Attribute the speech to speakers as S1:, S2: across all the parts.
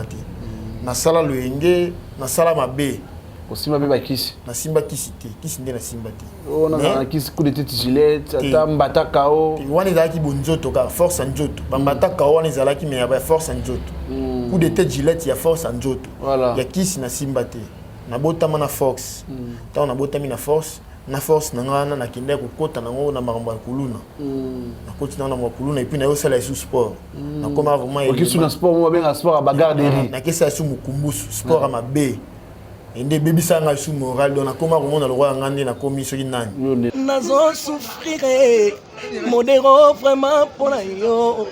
S1: nga te. Nasala loyenge, nasala mabe.
S2: Osimba mpe bakisi?
S1: Nasimba kisi te, kisi nde nasimba te.
S2: Oh, nazala na kisi coup de tete gilette, ata mbata kao.
S1: Wana ezalaki bonzoto kaka, force ya nzoto. Bambata kao wana ezalaki, mais ya force ya nzoto. Coup de tete gilette ya force ya nzoto. Ya kisi nasimba te. Nabotama na force. Ntango nabotami na force, na force na ngai wana nakendaki kokota nango na makambo ya kuluna. Nakoti nango na makambo ya kuluna et puis nayosala esu sport. Nakoma vraiment
S2: Okisu na sport mo babenga sport ya bagarderie.
S1: Nakesa esu mokumbusu, sport ya mabe. Nde ebebisaka ngai su moral, donc nakoma komona lokola ngai nde nakomi soki nani.
S3: Nazo souffrir modero vraiment mpona yo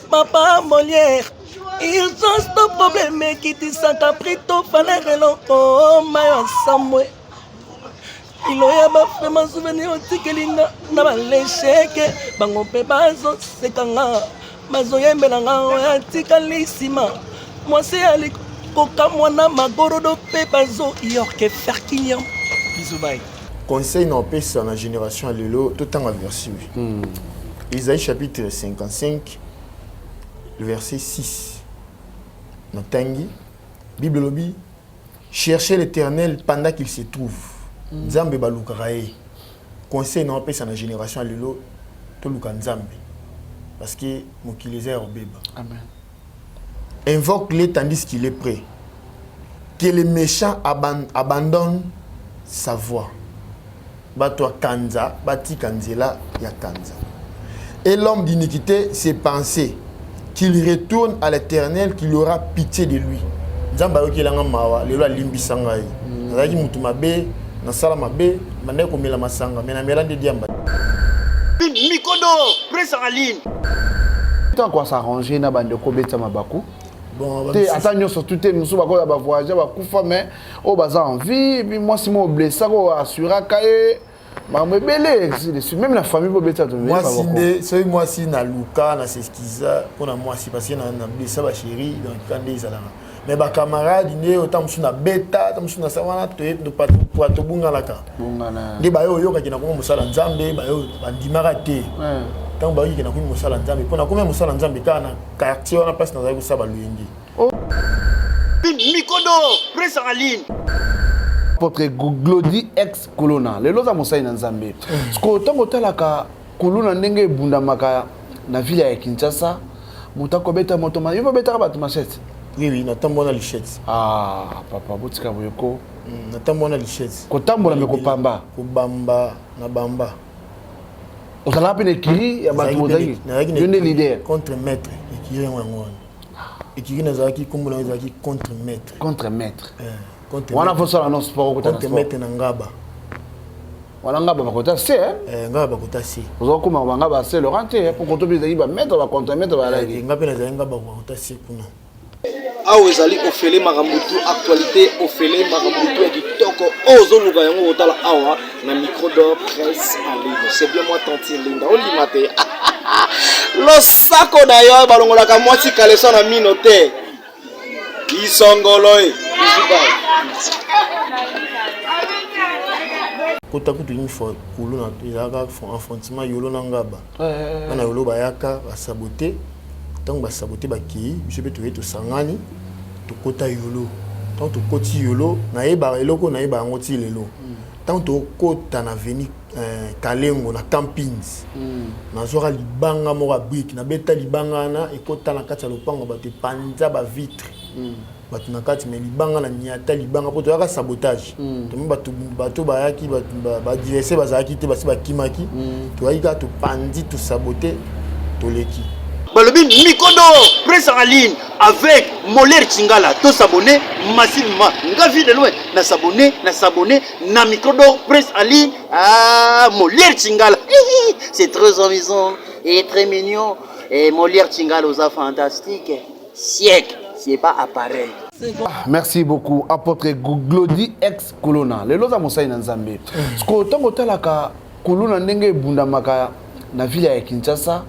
S3: papa Molière. Urgence to problème ekitisaka prix to valeur eloko mayo asamwe kilo ya bafrema souvenir otikeli nga na balesheke bango mpe bazoseka nga bazoyembela nga oyo atikali nsima mwasi ali kokamwa na magorodo mpe bazoyorke ferkiniam bizubai.
S1: Conseil na opesa na génération ya lelo, totanga verset Isaïe chapitre 55 verset 6. Natangi Bible elobi: cherchez l'Éternel pendant qu'il se trouve. Nzambe balukaka ye. Conseil na opesa na génération ya lelo, toluka Nzambe parce que mokili eza ya kobeba.
S2: Amen.
S1: Invoque-le tandis qu'il est prêt, que le méchant abandonne sa voie, bato ya kanza batika nzela ya kanza, et l'homme d'iniquité ses pensées, qu'il retourne à l'Éternel, qu'il aura pitié de lui. Nzambe ayokelanga mawa lelo, alimbisa ngai. Nazalaki mutu mabe, nasala mabe, bandaki komela masanga, me namela nde diamba.
S4: Mikodo presse en ligne.
S2: Ntango asarrange na bandeko obetisa mabaku
S1: Bon,
S2: te, ata nyonso tu te. Mosusu bakoya bavoyage, bakufa, mais oyo baza en vie. Puis mwasi mo oblessaka, oyo assuraka ye makambo ebele ainsi de suite, même na famille mpo obetisa.
S1: Mwasi nde, soki mwasi naluka na s'excusa mpona mwasi parce que na blessa bachéri, donc ka nde ezalaka. Mais bacamarade nde ota mosusu na beta, ata mosusu na wana tobunganaka nde baye oyokaki nakoma mosala Nzambe, baye bandimaka te. Ntango bayoki nakomi mosala Nzambe, mpo nakomi mosala Nzambe kaka na quartier wana, place nazali kosala balwenge.
S4: Mikodo presse en ligne.
S2: Apôtre Glodi ex Kuluna, lelo oza mosali na Nzambe. Sikoyo ntango otalaka kuluna ndenge ebundamaka na ville ya Kinshasa, moto akobeta moto, yo mpe obetaka bato machette?
S1: Oui, natambola na lichette.
S2: Ah papa, botika boye ko.
S1: Natambola na lichette.
S2: Kotambola me kopamba?
S1: Kobamba na bamba.
S2: Ozalaka mpe na écurie ya bato, bozalaki yo nde leader?
S1: Contre maître, écurie yango yango wana. Écurie nazalaki, kombo nango ezalaki Contre Maître.
S2: Contre Maître wana fosala no sport okota na
S1: Contre Maître na Ngaba.
S2: Wana Ngaba bakota se?
S1: Ngaba bakota se.
S2: Ozokoma bangaba se Laurent te, po koto mpe ezalaki bamaître, bacontre maître bazalaki.
S1: Nga mpe nazali Ngaba bakota se kuna.
S4: Awa ezali ofele makambo tu, actualité ofele, makambo tu ya kitoko oyo ozoluka yango kotala awa na Micro d'Or Presse en ligne. C'est bien moi, tantine Linda. Ondima te, losako na yo. Balongolaka mwasi kaleso na mino te. Isongolo e.
S1: Kota kutu une fois kuluna ezalaka affrontement Yolo na Ngaba. Bana Yolo bayaka basabote. Ntango basabote, bakei, biso mpe toye, tosangani, tokota Yolo. Ntango tokoti Yolo, nayebaka eloko, nayeba yango ti lelo. Ntango tokota na veni Kalengo na Campings, nazwaka libanga moko ya brique, nabeta libanga wana, ekota na kati ya lopango, bato epanza bavitre, bato na kati. Mais libanga na niata libanga mpo toyaka sabotage. Tomi bato, bato bayaki, badiverse bazalaki te, basi bakimaki. Toyaki kaka, topandi, tosabote, toleki.
S4: Balobi Mikodo presse en ligne avec Molière Chingala. To s'abonner massivement. Nga vie de loin na s'abonner, na s'abonner na Micro d'Or Presse en ligne. Ah, Molière Chingala, c'est très amusant et très mignon. Et Molière Chingala oza fantastique siècle, c'est pas appareil.
S2: Ah, merci beaucoup apôtre Glodi ex Kuluna, lelo oza mosali na Nzambe. Sikoyo ntango otalaka kuluna ndenge ebundamaka na ville ya Kinshasa,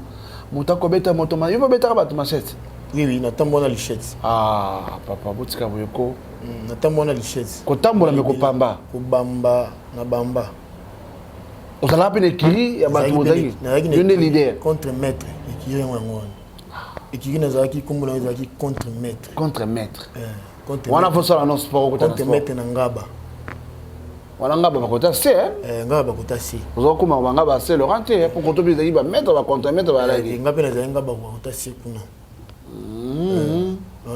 S2: moto akobeta moto, yo mpe obetaka bato machette?
S1: Oui, natambola na lichette.
S2: Ah papa, botika boye ko.
S1: Natambola na lichette.
S2: Kotambola me kopamba?
S1: Kobamba na bamba.
S2: Ozalaka mpe na écurie ya bato, bozalaki yo nde leader?
S1: Contre maître, écurie yango yango wana. Écurie nazalaki, nkombo na yo ezalaki Contre Maître.
S2: Contre Maître.
S1: Contre
S2: Wana fosala no sport, okota na
S1: Contre
S2: sport.
S1: Maître na Ngaba.
S2: Wana Ngaba bakota se?
S1: Ngaba bakota se.
S2: Ozokoma banga ba se Laurent te, po koto mpe ezalaki bamaître, bacontre maître bazalaki.
S1: Nga mpe nazali Ngaba bakota se kuna.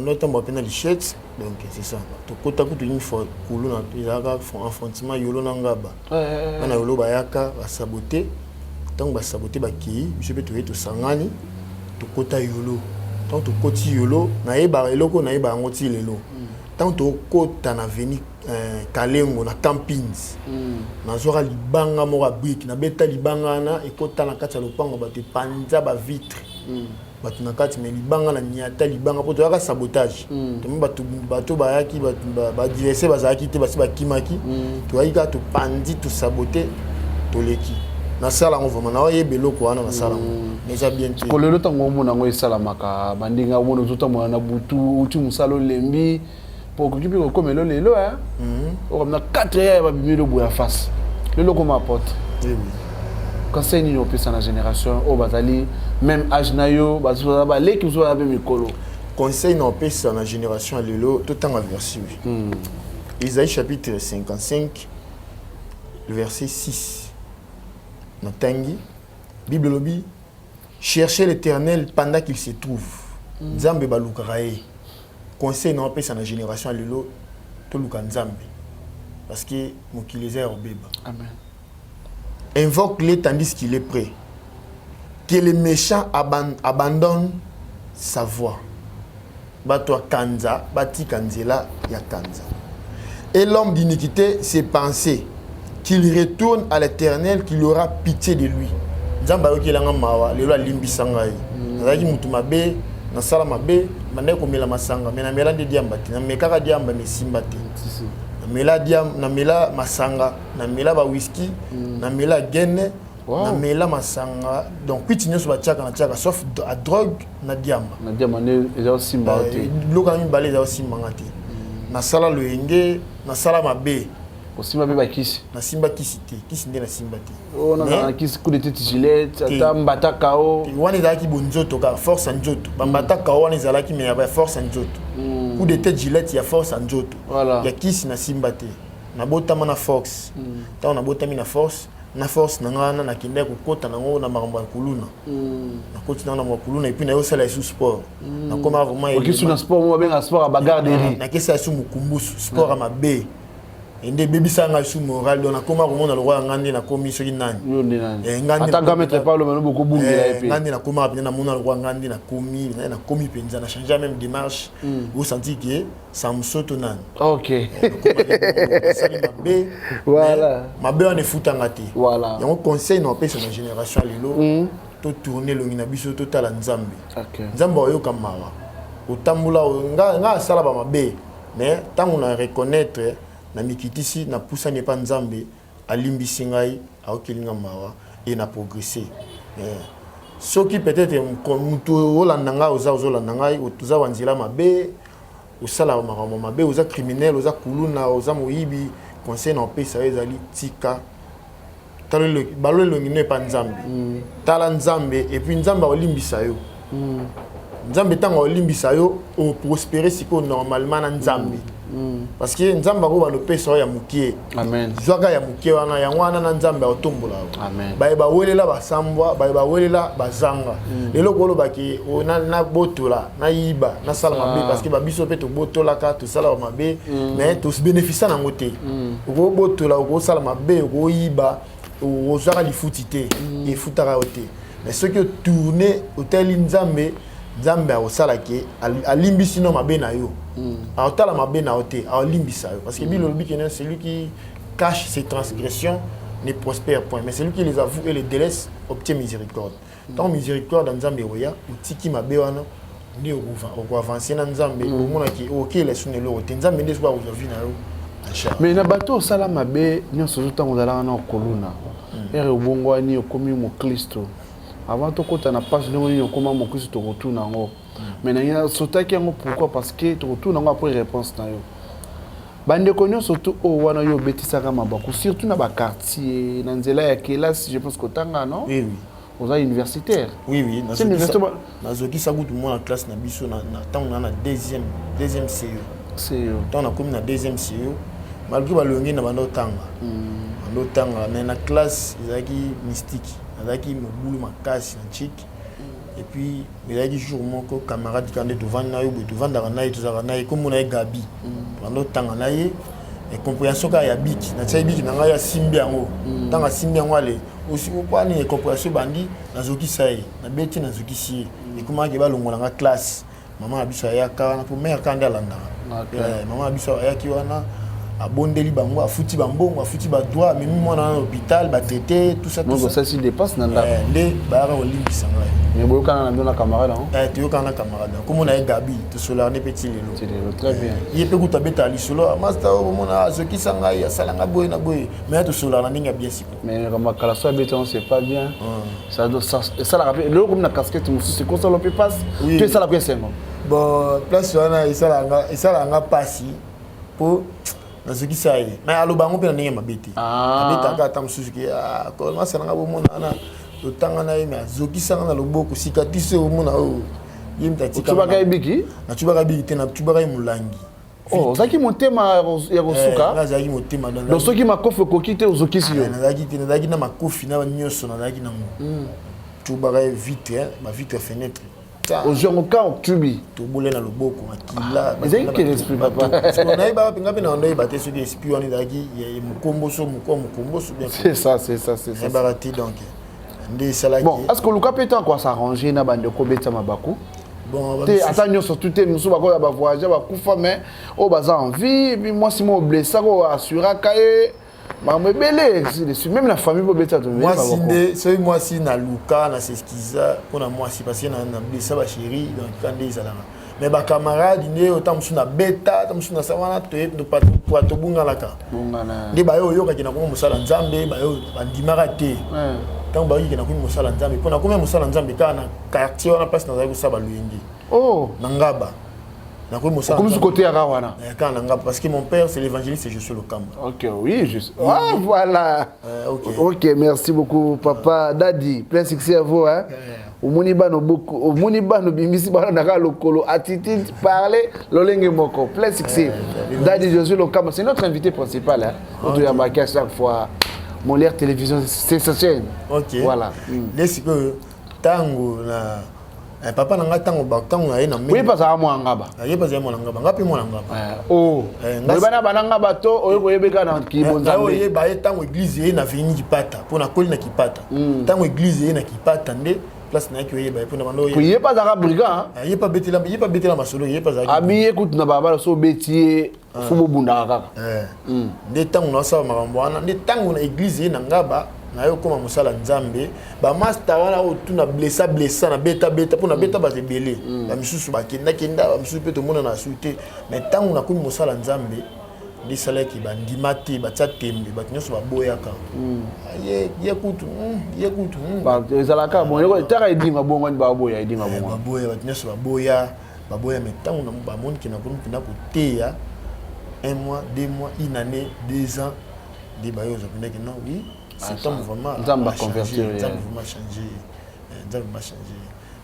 S1: Notambola mpe na lichette, donc c'est ça. Tokota kutu une fois kulu na ezalaka affrontement Yolo na Ngaba. Bana Yolo bayaka basabote. Ntango basabote, bakei, biso mpe toye, tosangani, tokota Yolo. Ntango tokoti Yolo, nayebaka eloko, nayeba yango ti lelo. Ntango tokota na veni Kalengo na Campins, nazwaka libanga moko ya brique, nabeta libanga wana, ekota na kati ya lopango, bato epanza bavitre, bato na kati. Me libanga na niata libanga mpo toyaka sabotage. Tomi bato bayaki, badivese bazalaki te, basi bakimaki. Toyaki kaka, topandi, tosabote, toleki. Nasala yango vraiment, naoyeba eloko wana, nasala yango, mais eza bien te.
S2: Kolelo ntango omona yango esalamaka, bandenge omona ozotambola na butu, uti mosala, olembi, po okoki mpe kokomela lelo okomna 4 ya babimi loboya face lelo okoma apôtre.
S1: Oui, oui.
S2: Conseil nini opesa na génération oyo bazali même âge na yo, baza baleki mosusu, baza mpe mikolo?
S1: Conseil na opesa na génération ya lelo, totanga verset, oui. Isaïe chapitre 55, le verset 6. Natangi Bible elobi: "Cherchez l'Éternel pendant qu'il se trouve." Nzambe balukaka ye. Conseil na opesa na génération ya lelo, toluka Nzambe parce que mokili eza ya kobeba.
S2: Amen.
S1: "Invoque-le tandis qu'il est près. Que le méchant abandonne sa voie." Bato ya kanza batika nzela ya kanza. "Et l'homme d'iniquité ses pensées. Qu'il retourne à l'Éternel, qu'il aura pitié de lui." Nzambe ayokelanga mawa lelo, alimbisa ngai. Nazalaki mutu mabe, nasala mabe, bandaki komela masanga, me namela nde diamba te, namekaka diamba me esimba te. Namela diam, namela masanga, namela bawiski, namela gene, namela masanga, donc kwiti nyonso batiaka natiaka, sauf a drogue na diamba.
S2: Na diamba nde eza osimba yo te.
S1: Biloko na mibale eza osimbanga te. Nasala loyenge, nasala mabe.
S2: Osimba mpe bakisi?
S1: Nasimba kisi te, kisi nde nasimba te.
S2: Oyo nazala na kisi, coup de tête gilette, ata mbata kao?
S1: Te, wana ezalaki bonzoto kaka, force ya nzoto. Bambata kao wana ezalaki, me ya force ya nzoto. Coup de tête gilette ya force ya nzoto. Ya kisi nasimba te. Nabotama na force. Ntango nabotami na force, na force na ngai wana nakendaki kokota nango na makambo ya kuluna. Nakoti nango na makambo ya kuluna et puis nayosala esu sport, nakoma vraiment
S2: Okisu na sport mo babenga sport ya bagarderie.
S1: Nakesa esu mokumbusu, sport ya mabe nde ebebisa ngai su moral. Donc nakoma komona lokola ngai nde nakomi soki nani.
S2: Yo nde nani?
S1: Ngai nde
S2: Ata grand maître Paulo mano bokobungela ye.
S1: Ngai
S2: Mpe
S1: nde nakomaka mpenza, namona lokola ngai nde nakomi mpenza, na change même démarche, osanti ke Samso to nani. Nasali mabe. Mais mabe wana efutanga te. Yango conseil na opesa na génération ya lelo, totourne elongi na biso, totala Nzambe. Nzambe ayoka mawa. Otambola, nga asala bamabe, mais ntango na reconnaître, na mikitisi, napusani epa Nzambe, alimbisi ngai, aokeli nga mawa e na progresse. Soki peut-être motu olanda ngai, oza ozolanda ngai, oza wa nzela mabe, osala makambo mabe, oza criminel, oza kuluna, oza moyibi, conseil na opesa yo ezali: tika, tala balo elongi no epa Nzambe. Tala Nzambe et puis Nzambe akolimbisa yo. Nzambe ntango akolimbisa yo, oprospere sikoyo normalement na Nzambe, parce que Nzambe akobanda opesa yo ya mokie.
S2: Amen.
S1: Zwaka ya mokie wana, yango wana na Nzambe akotombola yo.
S2: Amen.
S1: Baye bawelela basambwa, baye bawelela bazanga. Lelo kolobaki nabotola, nayiba, nasala mabe, parce que babiso mpe tobotolaka, tosala mabe, mais tobénéficia nango te. Okobotola, okosala mabe, okoyiba, ozwaka lifuti te, efutaka yo te. Mais soki otourne, otali Nzambe, Nzambe akosala ke alimbisi no mabe na yo, akotala mabe na yo te, akolimbisa yo, parce que Bible olobi ke celui qui cache ses transgressions ne prospère point, mais celui qui les avoue et les délaisse obtient miséricorde. Ntango miséricorde ya Nzambe ekoya, otiki mabe wana, nde okoavance na Nzambe, omonaki okeyela esu na eloko te. Nzambe nde soki akozwa vie na yo en charge.
S2: Mais na bato osala mabe nyonso, ozo ntango ozalaka na okoluna ere, obongwani, okomi moklisto. Avant tokɔta na page ndenge nini okóma moklisto, tokotuna yango, mais nangi sotaki yango. Pourquoi? Parce que tokotuna yango après réponse na yo. Bandeko nyonso tu oyo wana yo obetisaka mabaku, surtout na baquartier, na nzela ya kelasi, je pense kotanga, non?
S1: Oui.
S2: Oza universitaire.
S1: Oui.
S2: C'est université.
S1: Nazokisa kutu mwana classe na biso na ntango na deuxième CE.
S2: C'est yo.
S1: Ntango nakomi na deuxième CE, malgré balongi na banda otanga, banda otanga, mais na classe ezalaki mystique, nazalaki mobulu makasi na chik. Et puis ezalaki jour moko, camarade kaka nde tovandi na yo boye, tovandaka na ye, tozalaka na ye, kombo na ye Gabi. Banda otanga na ye, incompréhension kaka ya bic. Natiaki bic na ngai, asimbi yango. Ntango asimbi yango, ale okwani, incompréhension ebandi, nazokisa ye, nabeti, nazokisi ye. Ekomaki balongola nga classe. Mama na biso ayaka wana, po mare kaka nde alandaka. Mama na biso ayaki wana, abondeli bango, afuti bambongo, afuti badroit, amemi mwana wana na hôpital, batraité, tout ça, tout
S2: Donc
S1: ça.
S2: Osalisi dépense na ndako.
S1: Nde bayaka kolimbisa ngai.
S2: Mais boyokana na bino na camarade yango?
S1: Toyokana na camarade, komona ye Gabi, tosolaka nde mpe ti lelo.
S2: Ti lelo, très bien.
S1: Ye mpe kutu abetaka lisolo, "Ah, master oyo bomona azokisa ngai, asala ngai boye na boye." Mais tosolaka na ndenge ya bien siko.
S2: Mais makala so abeti yango, c'est pas bien. Ça esalaka mpe lelo komi na casquette mosusu, ekosala mpe passe.
S1: Oui.
S2: To esalaka mpe esengo?
S1: Bon, place wana esalaka nga mpasi mpo nazokisa ye, mais aloba yango mpe na ndenge mabe te.
S2: Ah.
S1: Abetaka ata mosusu ke masala nga bomona wana, totanga na ye, mais azokisanga na loboko, cicatrice oyo omona oyo, ye moto atika.
S2: Otubaka ye bic?
S1: Natubaka bic te, natubaka ye molangi.
S2: Oh, ozalaki motema ya kosuka.
S1: Nga azalaki motema donc.
S2: Donc soki makofi ekoki te, ozokisi yo.
S1: Nazalaki te, nazalaki na makofi na nyonso, nazalaki nango. Tubaka ye vitre, bavitre, fenêtre.
S2: Ozwi yango ka otubi?
S1: Tobole na loboko, makila.
S2: Ezalaki quel esprit, papa?
S1: Nayebaka mpenga mpe na ndoyeba te soki esprit wana ezalaki ya mokomboso, moko mokomboso bien.
S2: C'est ça, c'est ça, c'est ça.
S1: Nayebaka te, donc nde esalaki.
S2: Bon, est ce que oluka mpe ntango as'arranger na bandeko, obeta mabaku?
S1: Bon.
S2: Te, ata nyonso tu te. Mosusu bakoya bavoyage, bakufa, mais oyo baza en vie, puis mwasi mo oblessaka, oyo assuraka ye makambo ebele, ainsi de suite, même na famille bobeta to.
S1: Mwasi nde, soki mwasi naluka na s'excusa mpona mwasi, parce que na blessa bachéri. Donc ka nde ezalaka, mais bacamarade nde ota mosusu na beta, ata mosusu nasala wana, tobunganaka. Nde baye oyokaki nakomi mosala Nzambe, baye bandimaka te. Ntango bayoki nakomi mosala Nzambe, mpo nakomi mosala Nzambe kaka na quartier wana, place nazali kosala balwenge.
S2: Oh.
S1: Na Ngaba nakomi mosala.
S2: Okomisi kote yaka wana?
S1: Kaka na Ngaba, parce que mon père, c'est l'évangéliste Josué Lokamba.
S2: Ok, oui, juste. Ah, voilà.
S1: Ok.
S2: Ok, merci beaucoup, papa Daddy. Plein succès à vous, hein. Omoni bano beaucoup, omoni bano bimisi bano naka lokolo, attitude, parler, lolenge moko. Plein succès. Daddy Josué Lokamba, c'est notre invité principal, hein. Ok. Oyambaki à chaque fois. Molière Télévision, c'est sa chaîne.
S1: Ok.
S2: Voilà.
S1: Nde sikoyo ntango na papa na ngai, ntango na ye na
S2: Oui, parce que moi ngaba.
S1: Ye mpe azali mwana Ngaba, nga mpe mwana Ngaba.
S2: Oh.
S1: Nga-
S2: Oyeba na bana ngaba to oyo koyebeka na kibo Nzambe?
S1: Oyeba ye ntango église ye na avenue Kipata, mpo nakoli na Kipata. Ntango église ye na Kipata nde place nayaki oyeba ye, mpo na bando
S2: Po ye mpe azalaka brigand.
S1: Ye mpe abetela, ye mpe abetela masolo, ye mpe azalaki.
S2: Abi ye kutu na balabala, so obeti ye, fo bobundaka kaka.
S1: Nde ntango nasala makambo wana, nde ntango na église ye na Ngaba, naye okóma mosala Nzambe. Bamaster wana oyo tuna blessa blessa, na beta beta, mpo na beta bato ebele, bamisusu bakendakenda, bamisusu mpe tomonana asu te. Mais ntango nakomi mosala Nzambe, nde esalaki bandima te, batia tembe, bato nyonso baboyaka. Ye, ye kutu, ye kutu.
S2: Ezalaka bon taka edinga bongo, wani baboya edinga bongo.
S1: Baboya, bato nyonso baboya, baboya. Mais ntango bamoni ke nakomi mpenza koteya, un mois, 2 mois, une année, 2 ans, nde bayozwa mpendaki non, oui, cet homme vraiment
S2: Nzambe
S1: a changé.
S2: aconvertir ye.
S1: Nzambe vraiment changé. Nzambe vraiment changé.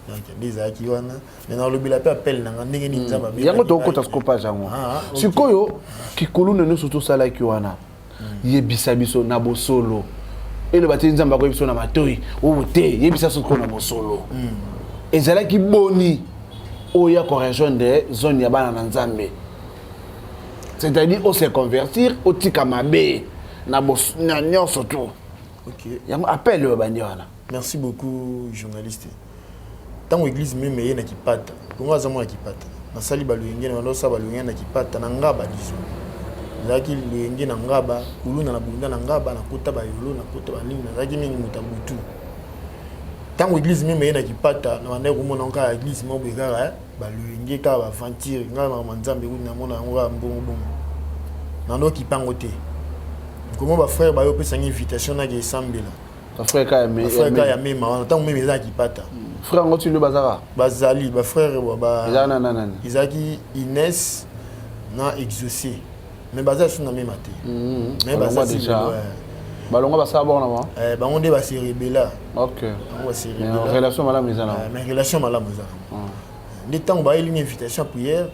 S1: Donc nde ezalaki wana, mais nalobela mpe appel na nga ndenge nini Nzambe abengaki
S2: Yango tokokota
S1: ngai.
S2: siko page yango.
S1: Ah, ok.
S2: Sikoyo kikuluna nyonso tosalaki wana, yebisa biso na bosolo. Eloba te Nzambe akoyebi biso na matoi oyo te, yebisa biso sikoyo na bosolo. Ezalaki boni oyo ya korejoindre zone ya bana na Nzambe, c'est-à-dire ose convertir, otika mabe na nyonso to?
S1: Ok.
S2: Yango appel oyo bandi wana.
S1: Merci beaucoup, journaliste. Ntango église meme eye na Kipata, kongo aza mwana Kipata, nasali balwenge na bando osala balwenge na Kipata, na Ngaba diso nazalaki lwenge na Ngaba, kuluna na bunda na Ngaba, nakota bayolo, nakota banini, nazalaki mingi moto ya butu. Ntango église meme eye na Kipata, na bandaki komona ngo kaka église moko boye, kaka balwenge, kaka baaventure. Ngai makambo ya Nzambe kutu namona yango kaka mbongo bongo, nandoki pango te. Komo bafrère bayo opesanga invitation, nake esambela.
S2: Bafrère ka ya
S1: Bafrère kaka ya mema wana, ntango mema eza na Kipata.
S2: Frère yango ti bazaka?
S1: Bazali bafrère.
S2: Eza na nani?
S1: Ezalaki Ines na Exaucé, mais baza lisusu na mema te, mais baza
S2: Balongwa
S1: ti
S2: déjà.
S1: lelo.
S2: Balongo basala bongo na bango.
S1: Eh, bango nde baserebela.
S2: Ok.
S1: Bango baserebela.
S2: Relation malamu eza na.
S1: Eh, mais relation malamu eza na. Nde ntango bayeli ni invitation ya prière,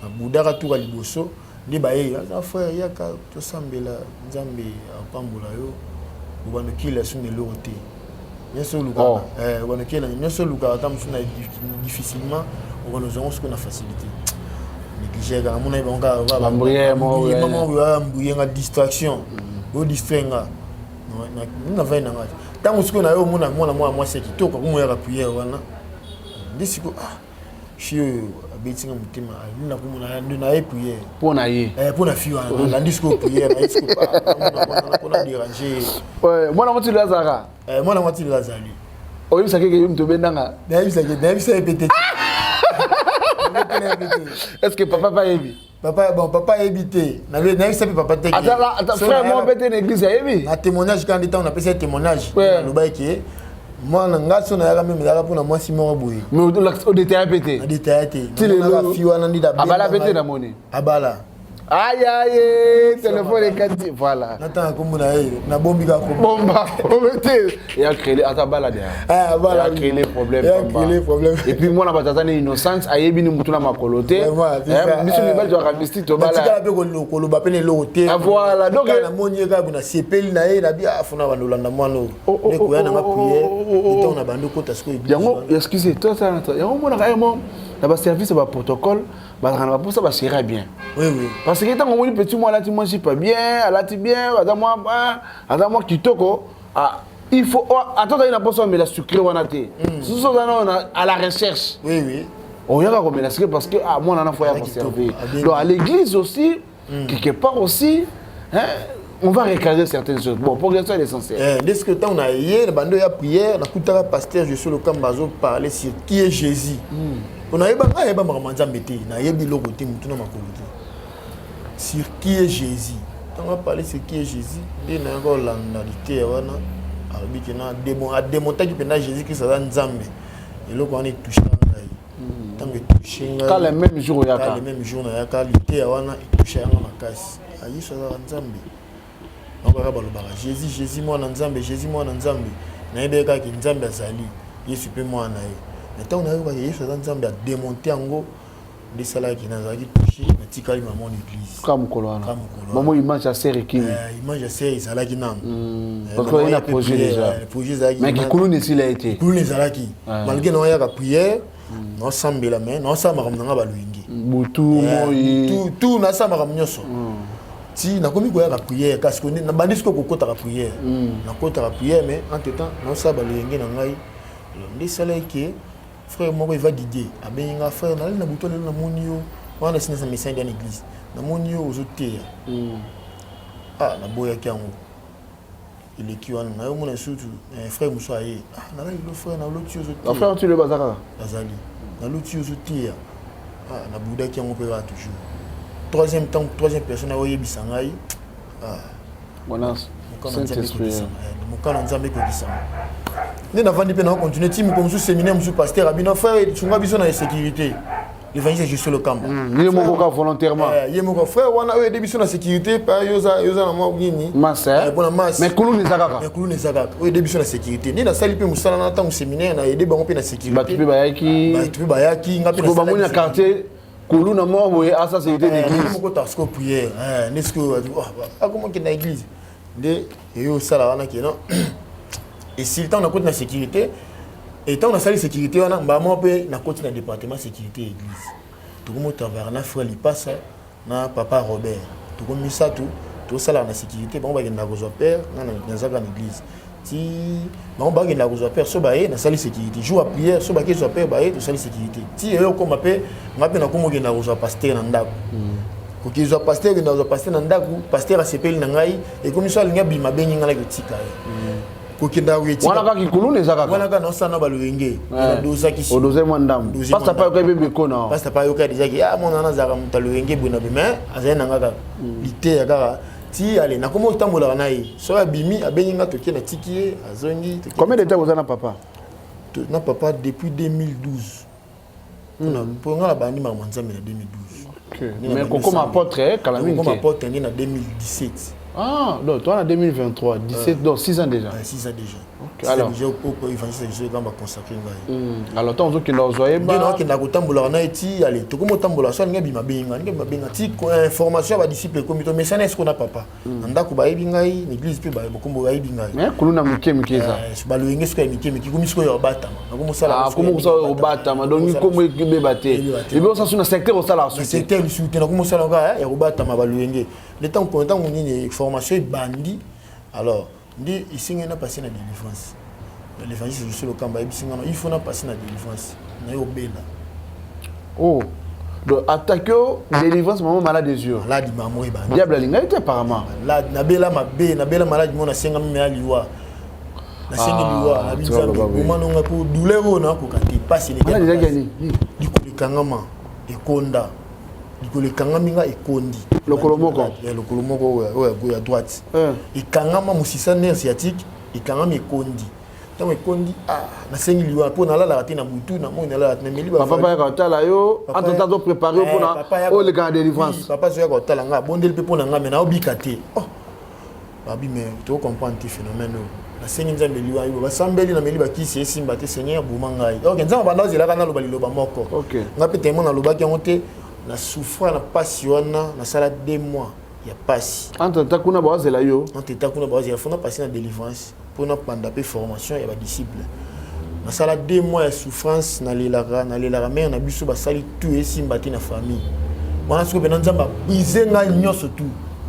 S1: nabudaka tuka liboso nde bayei aza frère, yaka tosambela, Nzambe apambola yo, obanda okila so na eloko te, nyonso olukaka, obanda okila nyonso olukaka, ata mosusu na difficilement, obanda ozwango sikoyo na facilité. Négligé kaka, namona ye bango kaka bambuye nga distraction, bodistrait nga navai na nga. Ntango sikoyo na yo omona mwana mwana mwasi ya kitoko akomoyaka prière wana, nde sikoyo, ah, fille oyo abetinga motema, nakomona nde na ye prière.
S2: Mpo na ye.
S1: Mpo na fille wana nalandi sikoyo prière na ye sikoyo mpona déranger.
S2: Mwana ngo tilo azalaka?
S1: Mwana ngo tilo azali.
S2: Oyebisaki ke yo moto obendanga?
S1: Nayebisaki, nayebisa ye pe te.
S2: Est ce que papa pa yebi?
S1: Papa, bon, papa ayebi te, nayebisa mpe papa te.
S2: Frère moko mpe te na église ayebi?
S1: Na témoignage kaka nde ntango napesa ye témoignage, nalobaki ke mwana nga so nayaka meme ezalaka mpona mwasi moko boye.
S2: Mais odétailler mpe te?
S1: Nadétailler te. Namonaka fille wana nde.
S2: Abala mpe te, namoni.
S1: Abala.
S2: Ayaye, telefone ekati, voilà.
S1: Natanga kombo na ye, nabombi kaka.
S2: Bomba te, ya créer ata bala de
S1: ya
S2: créer problème.
S1: Créer problème.
S2: Et puis mwana bato aza na innocence, ayebi ni mutu na makolo te. Biso mibali tozalaka mystique, tobala.
S1: Tikala mpe koloba mpe na eloko te.
S2: Voilà, donc
S1: namoni ye kaka nasepeli na ye, nabi afuna bando olanda mwana oyo nde koya nanga prière, ntango na bando okota sikoyo.
S2: Yango, excuse, tosala yango, omonaka ye mo na baservice ya baprotocole, bazalaka na baposa bachéri bien.
S1: Oui, oui.
S2: Parce que ntango omoni petit mwa alati mwa jupe bien, alati bien, aza mwa kitoko, ah, il faut ata ozali na mposa omela sucré wana te, susu oza nano à la recherche.
S1: Oui, oui.
S2: Oyaka komela sucré parce que, ah, mwana na faut ya koservir. Donc à l'église aussi, quelque part aussi, hein, on va recadrer certaines choses. Bon, progression est essentielle.
S1: Eh, dès que ntango na ye na bando ya prière, nakutaka pasteur Josué Lokamba azoparler sur qui est Jésus. Mpo nayeba ngai, nayeba makambo ya Nzambe te, nayebi eloko te, motu na makolo te. Sur qui est Jésus, ntango aparle sur qui est Jésus, nde nayaka kolanda liteya wana. Alobi ke na adémontaki mpenza Jésus Christ aza Nzambe. Eloko wana etouche ngai. Ntango etouche ngai,
S2: Ka le même jour oyaka?
S1: Le même jour nayaka, liteya wana etouche yanga makasi. Yesu azalaka Nzambe. Bango kaka balobaka Jésus, Jésus mwana Nzambe, Jésus mwana Nzambe. Nayebi kaka Nzambe azali, Yesu mpe mwana na ye. Mais ntango nayokaka Yesu aza Nzambe, adémonte yango, nde esalaki nazalaki touché, natikali mama na église.
S2: Ka mokolo wana mamo image ya sere ekimi?
S1: Image ya sere ezalaki nano.
S2: Parce que na projet déjà.
S1: Projet ezalaki.
S2: Mais kikuluna esila ye te?
S1: Kuluna ezalaki, malgré naoyaka prière, naosambela, mais naosala makambo na nga balwenge.
S2: Butu moi.
S1: Tout, nasala makambo nyonso ti nakomi koyaka prière. Kasi nabandi sikoyo kokotaka prière, nakotaka prière, mais entre temps naosala balolenge na ngai. Nde esalaki ke frère moko eva Didier abengi nga: "Frère, nalali na butu lelo, namoni yo wana, nasi naza message ya église, namoni yo ozoteya." Ah, naboyaki yango. Eleki wana, nayomona lisusu frère mosusu aye: "Ah, nalali lelo, frère, naloti yo ozoteya."
S2: Frère tu le baza kaka?
S1: Azali: "Naloti yo ozoteya." Ah, nabudaki yango mpe kaka toujours. Troisième temps, troisième personne aoyebisa ngai, ah, mokano Nzambe ekokisama. Nde navandi mpe nakocontinue ti moko mosusu, séminaire mosusu, pasteur abino: "Frère, sunga biso na sécurité." L'évangile Josué Lokamba.
S2: Ye moko ka volontairement?
S1: Ye moko: "Frère wana oyo aide biso na sécurité, pa yo oza na mwa nini."
S2: Masse.
S1: Mpona masse.
S2: Mais kuluna eza kaka?
S1: Mais kuluna eza kaka. Oyo aide biso na sécurité, nde nasali mpe mosala na ntango séminaire, na aide bango mpe na sécurité.
S2: Bato mpe bayaki?
S1: Bato mpe bayaki, nga mpe.
S2: Bamoni na quartier kuluna moko boye asa sécurité d'église.
S1: Moko ta sikoyo prière, nde sikoyo akomokende na église, nde eyo osala wana ke non, esili. Ntango nakoti na sécurité, et ntango nasali sécurité wana, mbala moko mpe nakoti na département sécurité ya église. Tokomi otravailler na frère Lipasa na papa Robert, tokomi misato tosalaka na sécurité. Bango bakendaka kozwa père, nga nazaka na église ti bango bakendaka kozwa père. So baye, nasali sécurité. Jour ya prière, so bake kozwa père, baye, tosali sécurité ti eyo okóma mpe nga mpe nakóma okendaka kozwa pasteur na ndako. Kokezwa pasteur, okenda kozwa pasteur na ndako, pasteur asepeli na ngai, ekomi so alingi abima, abengi ngai, nakotika ye, kokendaka koyetika.
S2: Wana kaka kuluna eza kaka?
S1: Wana kaka naosala na balolenge, nadozaki.
S2: Odoze mwa ndambo, pasteur pa yoka ebebe kona.
S1: Pasteur pa yoka déjà ke, ah, mwana wana azalaka moto alolenge boye na boye, mais azali na nga kaka liteya kaka ti ale nakomi otambolaka na ye. Soki abimi, abengi nga, toke, natiki ye, azongi.
S2: Combien de temps oza na papa?
S1: Na papa depuis 2012, mpo nga na bandi makambo Nzambe na 2012.
S2: Mais kokoma apôtre kala mingi?
S1: Kokoma apôtre nde na 2017.
S2: Ah, donc toi en 2023, 17, donc 6 ans déjà.
S1: 6 ans déjà.
S2: Ok, alors.
S1: Déjà évangéliste Josué Lokamba consacré ngai.
S2: Alors ntango ozokenda ozwa ye
S1: Nde naokenda kotambolaka na ye ti ale tokomi otambola, so alingi abima, benga, alingi abima, benga, ti information ya badisciple ekomi, to mesana esiko na papa na ndako, bayebi ngai na église mpe bokombo bayebi ngai.
S2: Mais kuluna moke moke eza.
S1: Balolenge sikoyo ya mike mike ekomi sikoyo ya kobatama, nakomosala.
S2: Ah, komo kosala kobatama, donc kombo ebeba te.
S1: Ebeba te.
S2: Ebe osala su na secteur, osala su
S1: na
S2: te.
S1: Secteur lisusu te, nakomosala kaka ya kobatama balolenge. Nde ntango nini formation ebandi, alors nde esengeli na passe na délivrance. L'évangéliste Josué Lokamba ayebisi nga: il faut na passe na délivrance, naye obela.
S2: Oh, donc attaque yo délivrance, mama malade des yeux.
S1: Maladi mamo ebandi.
S2: Diable alingai te apparemment.
S1: Malade, nabela mabe, nabela maladi mo, nasengami me ya liwa, nasengi
S2: Ah,
S1: liwa, nabi
S2: tika
S1: Nzambe
S2: loba boye.
S1: boma nonga mpo douleur oyo nakoka te, pasi.
S2: Maladi ezalaki ya nini?
S1: Likolo ekangama, ekonda, likolo ekangami nga, ekondi.
S2: Lokolo moko?
S1: Ya lokolo moko oyo ya droite. Ekangama mosisa, nerf sciatique ekangami, ekondi. Ntango ekondi, ah, nasengi liwa mpo nalalaka te na butu, na moi nalalaka te, nameli.
S2: Papa bayaka kotala yo, entre temps azoprépare yo mpona oleka na délivrance.
S1: Papa azoyaka kotala nga, abondeli mpe mpo na nga, me naobika te. Oh, babi, mais tocomprendre te phénomène oyo. Nasengi Nzambe liwa, yo basambeli, nameli bakisi, esimba te. Seigneur, boma ngai. Ok, Nzambe banda ozelaka naloba liloba moko. Nga mpe tellement nalobaki yango te, na souffra na pasi wana, nasala 2 mois ya pasi.
S2: Entre temps kuna bazela yo.
S1: Entre temps kuna bazela, faut napasi na délivrance mpo napanda mpe formation ya badisciple. Nasala 2 mois ya souffrance, nalelaka, nalelaka. Mare na biso basali tout, esimba te na famille wana. Sikoyo mpena Nzambe abrise ngai nyonso tu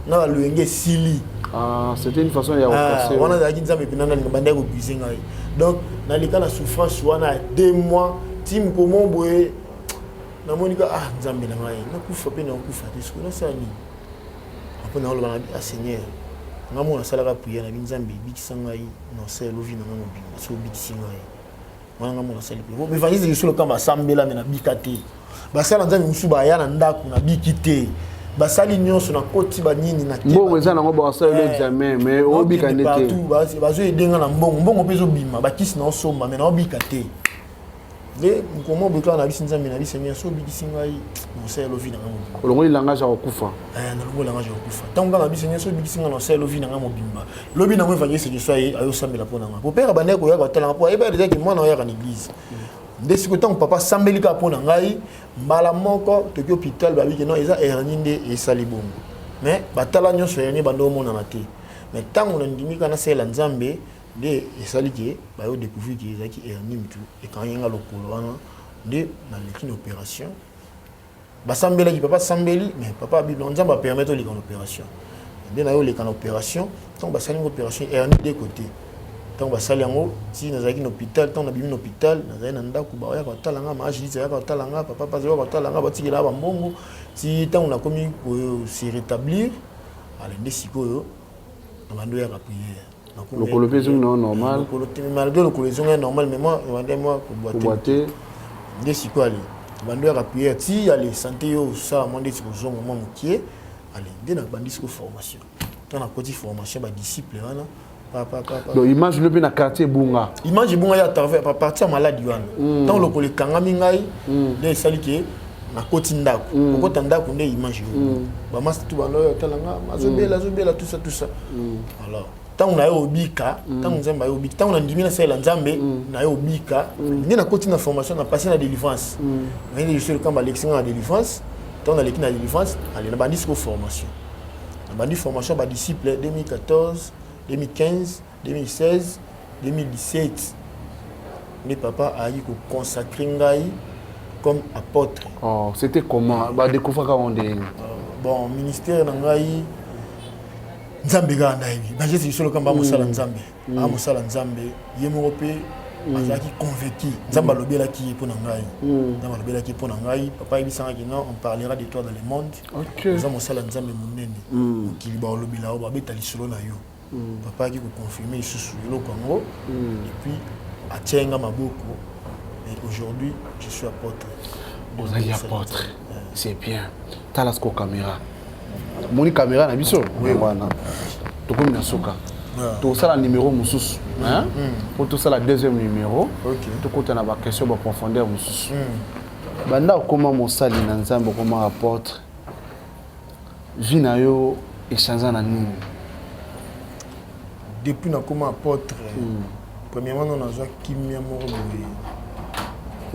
S1: na baloyenge, esili.
S2: Ah, c'était une façon ya
S1: Ah,
S2: kopasser.
S1: wana azalaki Nzambe mpena nalinga bandaki kobrise ngai. Donc naleka na souffrance wana ya 2 mois ti mokomo boye namoni ka, ah, Nzambe na ngai, nakufa mpe nakufa te, sikoyo nasala nini? Apo naoloba na bi: ah Seigneur, nga mo nasalaka prière na bi: Nzambe, ebikisa ngai, nasala elovi na ngai mobimba. So obikisi ngai wana, nga mo nasali prière. Évangéliste Josué Lokamba asambela, me nabika te. Basala Nzambe mosusu baya na ndako, nabiki te. Basali nyonso, nakoti banini na
S2: Mbongo eza nango, bakosala yo examen, mais obika nde te.
S1: Bazoyedenga na mbongo, mbongo mpe ezobima, bakisi naosomba, me naobika te. Nde mokoma boye kaka nabisi Nzambe, na bisi: so obikisi ngai, nasala elovi na ngai mobimba.
S2: Olongoli langage ya kokufa.
S1: Nalongoli langage ya kokufa. Ntango kaka nabisi: so obikisi ngai, nasala elovi na ngai mobimba. Lobi nango évangéliste Josué aye, ayosambela mpo na ngai, po père bandaki koyaka kotalanga, mpo ayeba déjà ke mwana oyaka na église. Nde sikoyo ntango papa asambeli kaka mpo na ngai, mbala moko toki hôpital, babiki non, eza hernie nde esali bongo. Mais batala nyonso, hernie bando omonana te. Mais ntango nandimi kaka nasalela Nzambe, nde esali ke bayo découvrir ke ezalaki hernie, mutu ekangi nga lokolo wana. Nde naleki na opération, basambelaki, papa asambeli, mais papa abi non, Nzambe apermettre oleka na opération. Nde nayo oleka na opération. Ntango basali ngo opération, hernie de côté, ntango basali yango, ti nazalaki na hôpital, ntango nabimi na hôpital, nazali na ndako, bayaka kotala nga, maa Judith ayaka kotala nga, papa mpe azalaka kotala nga, batikela bambongo ti ntango nakomi se rétablir. Ale nde sikoyo na bando oyaka prière.
S2: Lokolo mpe ezongi nango normal?
S1: Lokolo te, malgré lokolo ezongi normal, mais moi ebande mwa
S2: kobwa
S1: kobwa
S2: te.
S1: Nde sikoyo ale bando oyaka prière ti ale santé yo osala mwa ndeti kozonga mwa mokie. Ale nde nabandi sikoyo formation. Ntango nakoti formation badisciple wana, pa, pa, pa, pa.
S2: Donc image no mpe na quartier ebunga.
S1: Image ebunga ya à partir ya maladi wana. Ntango lokolo ekangami ngai, nde esali ke nakoti ndako. Kokota ndako nde image yo bamasi tu bando oyo otala nga, azobela, azobela, tout ça, tout ça. Alors ntango naye obika, ntango Nzambe aye obika, ntango nandimi nasalela Nzambe, naye obika, nde nakoti na formation, na passé na délivrance. Naye nde Josué Lokamba alekisi nga na délivrance. Ntango naleki na délivrance, ale nabandi sikoyo formation, nabandi formation badisciple 2014, 2015, 2016, 2017. Nde papa ayaki koconsacre ngai comme apôtre.
S2: Oh, c'était comment? Badécouvraka ngo ndenge?
S1: Bon, ministère na ngai, Nzambe kaka nayebi. Bajesi biso Lokamba amosala Nzambe, amosala Nzambe ye moko mpe azalaki convaincu. Nzambe alobelaki ye mpo na ngai, Nzambe alobelaki ye mpo na ngai. Papa ayebisangaki: non, on parlera de toi dans le monde. Oza mosala Nzambe monene, mokili baolobela yo, babeta lisolo na yo. Papa ayaki koconfirme lisusu eloko yango et puis atia nga maboko et aujourd'hui je suis apôtre.
S2: Ozali apôtre, c'est bien. Tala siko caméra, moni caméra na biso wana, tokomi na suka. Tosala numéro mosusu po tosala deuxième numéro. Tokota na baquestion baprofondeur mosusu. Banda okóma mosali na Nzambe, okóma apôtre, vie na yo echange na nini?
S1: Depuis nakoma apôtre, premièrement no nazwa kimia moko boye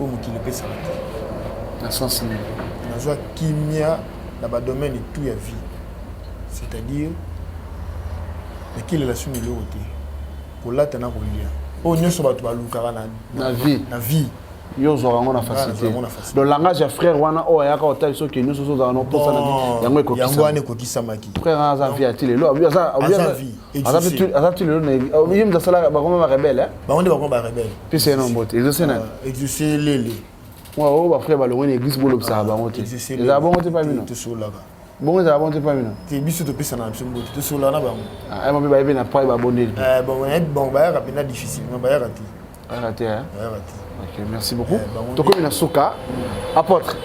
S1: oyo mokili epesaka te.
S2: Na sens nini?
S1: Nazwa kimia na badomaine tout ya vie, c'est-à-dire nakilela soni eloko te, kolata na kolia oyo nyonso bato balukaka
S2: na vie.
S1: Na vie.
S2: Yo ozwaka yango na
S1: Nga nazwaka
S2: facilité.
S1: yango na facilité.
S2: Donc langage ya frère wana oyo ayaka otali soki nyonso ozozala na oposa na
S1: Bon,
S2: yango ekokisa.
S1: Yango wana ekokisamaki.
S2: Frère wana aza vie ati lelo
S1: Aza vie, exaucé.
S2: Aza ti lelo na ye moto asalaka bakoma barebele.
S1: Bango nde bakoma barebele.
S2: Pesa ye na mbote, exaucé nani?
S1: Exaucé lele.
S2: Mwa oyo bafrère balongwe na église, bolobisaka bango te.
S1: Exaucé.
S2: Ezala bongo te pa bino?
S1: Tosololaka.
S2: Bongo ezala bongo te pa bino?
S1: Te, biso topesana na biso mbote, tosololaka na bango.
S2: Ah, mpe bayebi na pai babondeli.
S1: Bon, bon, bayaka mpena difficilement, bayaka te.
S2: Bayaka te, hein?
S1: Bayaka te.
S2: Ok, merci beaucoup.
S1: Bango.
S2: Tokomi na suka, apôtre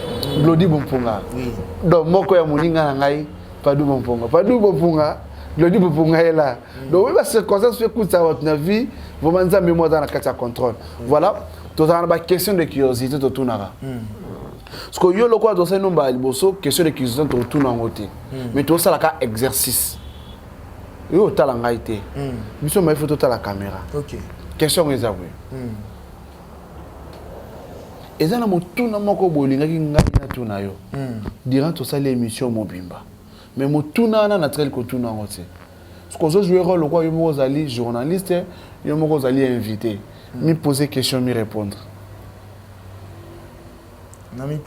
S2: Glodi Bomponga.
S1: Oui.
S2: Donc moko ya moninga na ngai, Padu Bomponga, Padu Bomponga, Glodi Bomponga ye là. Donc oyo bacirconstance mpe ekutaka bato na vie, vraiment Nzambe mo aza na kati ya contrôle. Voilà, tozala na baquestion de curiosité totunaka. Parce que yo lokola tosali nomba ya liboso, question de curiosité totuna yango te, mais tosalaka exercice. Yo otala ngai te, biso ma ifo totala caméra.
S1: Ok.
S2: Question yango eza boye: eza na motuna moko boye olingaki ngai natuna yo durant tosali émission mobimba, mais motuna wana naturel kotuna yango te, parce que ozojouer rôle lokola yo moko ozali journaliste, yo moko ozali invité. Mi poser question, mi répondre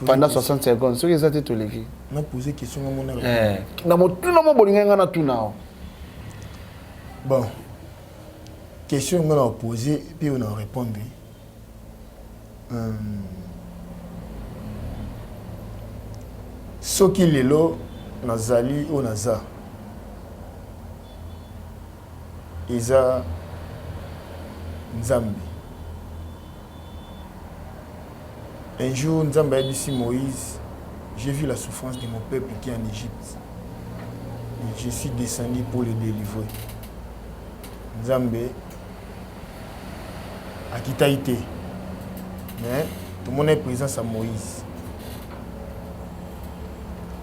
S2: pendant 60 secondes. Soki eza te, toleki.
S1: Na poser question nga mona.
S2: Na motuna mo bolingai ngai natuna o.
S1: Bon, question nga na opose mpe oyo na répondre, soki lelo nazali oyo naza, eza Nzambe. Un jour, Nzambe ayebisi Moïse: "J'ai vu la souffrance de mon peuple qui est en Égypte et je suis descendu pour le délivrer." Nzambe akitaki te, mais tomoni présence ya Moïse.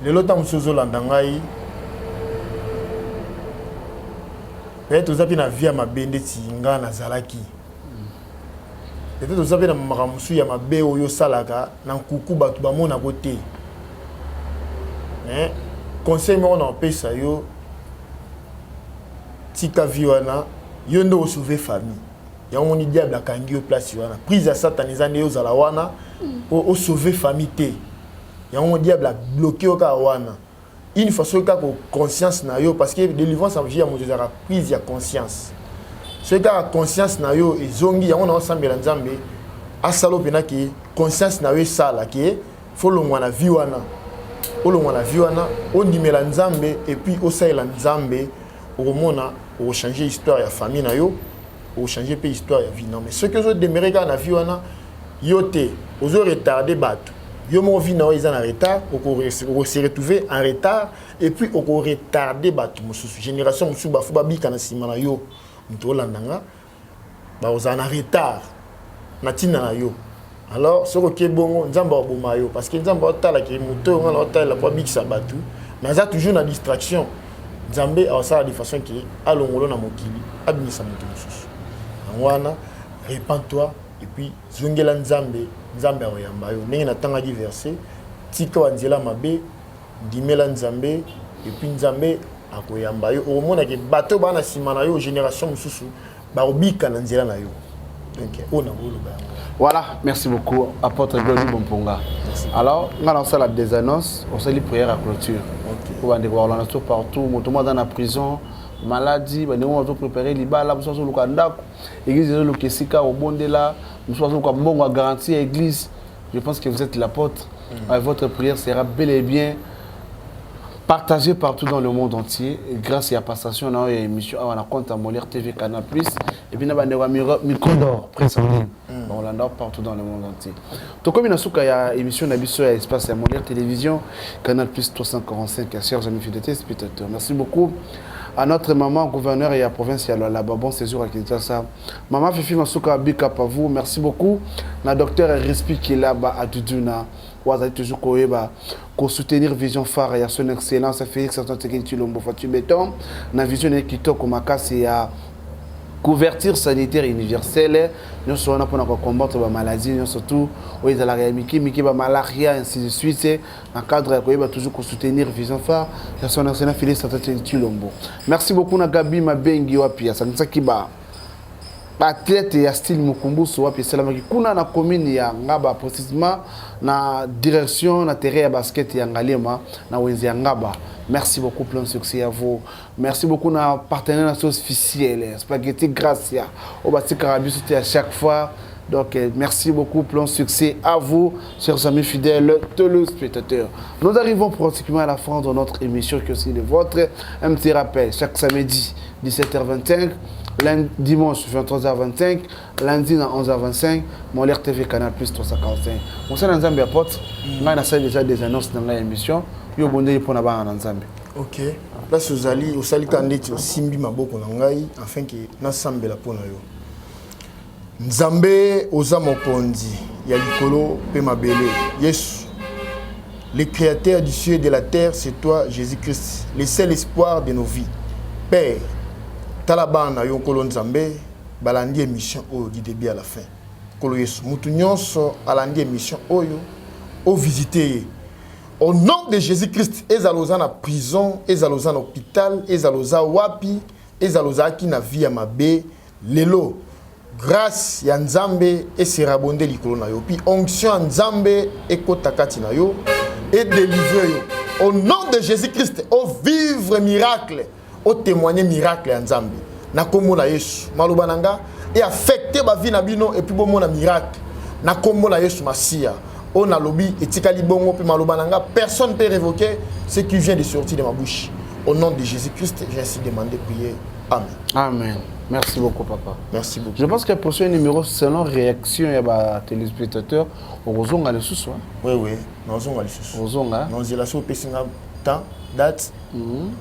S1: Lelo ntango mosusu ozolanda ngai, peut-être oza mpe na vie ya mabe ndeti nga nazalaki, peut-être oza mpe na makambo mosusu ya mabe oyo osalaka na nkuku, bato bamonako te, mais conseil moko na opesa yo: tika vie wana. Yo nde osauve famille yango. Moni diable akangi yo place wana, prise ya Satan eza nde ozala wana po osauve famille te. Yango diable abloke yo kaka wana. Une fois soki kaka conscience na yo, parce que délivrance ya vie ya moto ezalaka prise ya conscience, soki kaka conscience na yo ezongi, yango na osambela Nzambe asala mpena ke conscience na yo esala ke fo longwa na vie wana, olongwa na vie wana, ondimela Nzambe et puis osalela Nzambe, okomona okochange histoire ya famille na yo, okochange mpe histoire ya vie. Non, mais soki ozodemere kaka na vie wana, yo te ozoretarde bato, yo moko vie na yo eza na retard, okose retrouver en retard et puis okoretarde bato mosusu, génération mosusu bafo babika na nsima na yo. Moto olanda nga, bakozala na retard na ntina na yo. Alors soki oke bongo, Nzambe akoboma yo, parce que Nzambe aotalaki moto oyo nga na otalela po abikisa bato, mais aza toujours na distraction. Nzambe akosala de façon ke alongolo na mokili, abimisa moto mosusu. Yango wana, repens-toi et puis zongela Nzambe, Nzambe akoyamba yo. Ndenge natangaki verset, tika wa nzela mabe, ndimela Nzambe et puis Nzambe akoyamba yo. Okomonake bato baa na nsima na yo, génération mosusu bakobika na nzela na yo. Donc oyo nakoloba yango.
S2: Voilà, merci beaucoup, apôtre Glody Bomponga. Alors nga na osala des annonces, osali prière à clôture.
S1: Ok.
S2: Po bandeko bakolanda so partout, moto moko aza na prison, maladie, bandeko moko bazopréparé libala, mosusu azoluka ndako, église ezoluka esika obondela, mosusu azoluka mbongo ya garantie ya église. Je pense que vous êtes l'apôtre. Votre prière sera bel et bien partagée partout dans le monde entier grâce à la passation na oyo ya émission awa na compte ya Molière TV, Canal Plus, et puis na bandeko ya Micro d'Or Presse en ligne, bakolanda partout dans le monde entier. Tokomi na suka ya émission na biso ya espace ya Molière Télévision, Canal Plus 345. Ya chers amis fidèles spectateurs, merci beaucoup à notre maman gouverneur et à province ya Lualaba, bon séjour à Kinshasa, maman Fifi Masuka, big up à vous. Merci beaucoup na docteur Respi Kilaba Aduduna oyo azali toujours koyeba kosoutenir vision phare ya son excellence Félix Antoine Tshisekedi Tshilombo, Fatshi Béton, na vision na ye kitoko makasi ya Couverture sanitaire universelle nyonso wana mpona kocombattre bamaladie nyonso tout oyo ezalaka ya mike mike, bamalaria, ainsi de suite, na cadre ya koyeba toujours kosoutenir Vision Phare ya son national Félix Antoine Tshilombo. Merci beaucoup na Gabi Mabengi, wapi asangisaki ba baathlète ya style mokumbusu, wapi esalamaki kuna na commune ya Ngaba, précisément na direction na terrain ya basket ya Ngaliema, na wenze ya Ngaba. Merci beaucoup, plein succès à vous. Merci beaucoup na partenaire na officiel Spaghetti Gracia, oyo batikaka biso te à chaque fois. Donc, merci beaucoup, plein succès à vous, chers amis fidèles téléspectateurs. Nous arrivons pratiquement à la fin de notre émission, qui est aussi le vôtre. Un petit rappel, chaque samedi, 17h25, lundi, dimanche, 23h25, lundi, à 11h25, Molière TV, Canal Plus 345. Mosali Nzambe apôtre, ngai nasali déjà des annonces dans l'émission. Yo bondeli pona bana na Nzambe.
S1: Ok, place ozali, osali ka ndeti osimbi maboko na ngai afin ke nasambela mpo na yo. Nzambe, oza mokonzi ya likolo mpe mabele. Yesu, le créateur du ciel et de la terre, c'est toi, Jésus-Christ, le seul espoir de nos vies. Père, tala bana na yo, Nkolo Nzambe, balandi émission oyo du début à la fin. Nkolo Yesu, mutu nyonso alandi émission oyo, ovisite ye au nom de Jésus-Christ. Ezala oza na prison, ezala oza na hôpital, ezala oza wapi, ezala ozalaki na vie ya mabe, lelo grâce ya Nzambe eserabonde likolo na yo, puis onction ya Nzambe ekota kati na yo, edélivre yo au nom de Jésus-Christ. Ovivre miracle, otémoigne miracle ya Nzambe na nkombo na Yesu. Maloba na nga eaffecte bavie na bino, et puis bomona miracle na nkombo na Yesu Masiya. Oyo nalobi etikali bongo, mpe maloba na nga, personne peut révoquer ce qui vient de sortir de ma bouche. Au nom de Jésus-Christ, j'ai ainsi demandé, prié, amen.
S2: Amen. Merci beaucoup, papa.
S1: Merci beaucoup.
S2: Je pense que le prochain numéro, selon réaction ya ba téléspectateurs, okozonga lisusu, hein?
S1: Oui, nazonga lisusu.
S2: Ozonga.
S1: Nozela so opesi nga temps, date.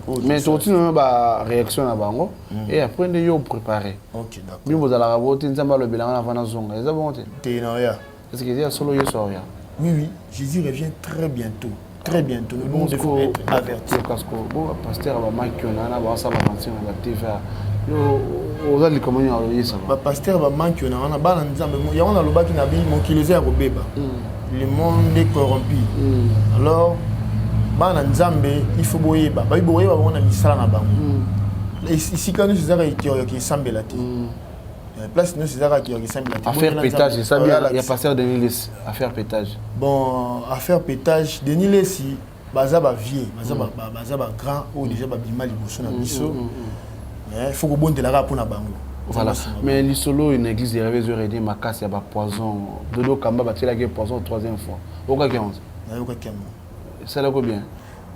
S1: Oyo
S2: Mais
S1: tosala.
S2: tokotina ba réaction na bango et après nde yo préparé.
S1: Ok, d'accord.
S2: Bino bozalaka bo te, Nzambe alobelanga na vana zonga. Eza bongo te.
S1: Te, na oya.
S2: Est-ce que eza solo, Yesu aoya?
S1: Oui, Jésus revient très bientôt, très bientôt. Nous devons être avertis.
S2: Parce que bo pasteur bamaki na baosala baventure na batv, yo oza likambo nini aloyisa?
S1: Bapasteur bamanki na wana, bana Nzambe, yango nalobaki na bi mokili eza ya kobeba, le monde est corrompu. Alors bana Nzambe, il faut boyeba, babi boyeba bango na misala na bango. Esika nyonso ezaka ekiyoki esambela te, place nyonso ezaka ekiyoki esambela te.
S2: Affaire
S1: Bondela
S2: pétage.
S1: Nzambe.
S2: Eza bien
S1: Oya
S2: ya pasteur Denis Lessie, affaire pétage.
S1: Bon, affaire pétage, Denis Lessie, baza bavieux, baza baza bagrand oyo déjà babima liboso na biso, mais il faut kobondelaka mpona bango.
S2: Voilà, mais lisolo une église de réveil ezorédi makasi ya bapoison. Dodo Kamba batielaki poison troisième fois, okaki yango?
S1: Nayokaki yango.
S2: Esalako bien?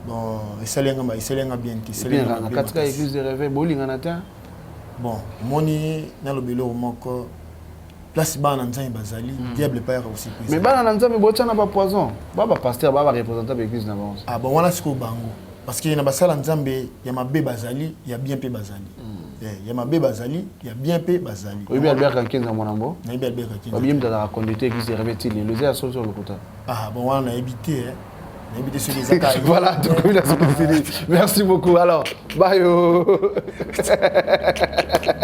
S1: Bon, esalenga, esalenga bien te.
S2: Bien.
S1: Esalenga
S2: Na
S1: mabe
S2: kati ka
S1: makasi.
S2: église de réveil bolingana te.
S1: Bon, omoni, naloba eloko moko: place bana na Nzambe bazali, diable epai yaka kosepesa.
S2: Mais bana na Nzambe botia na bapoison, ba bapasteur, ba bareprésentant baéglise na bango.
S1: Ah bon, wana sikoyo bango, parce que na basala Nzambe ya mabe bazali, ya bien mpe bazali. Ya mabe bazali, ya bien mpe bazali.
S2: Oyebi Albert Kankenza Mwanambo?
S1: Nayebi Albert Kakenza.
S2: Babi ye moto azalaka conducteur église de réveil ti lelo. Eza ya solo so lokuta?
S1: Ah bon, wana nayebi te, eh. Nayebi te soki eza kaka.
S2: Voilà, donc merci beaucoup. Alors, bye.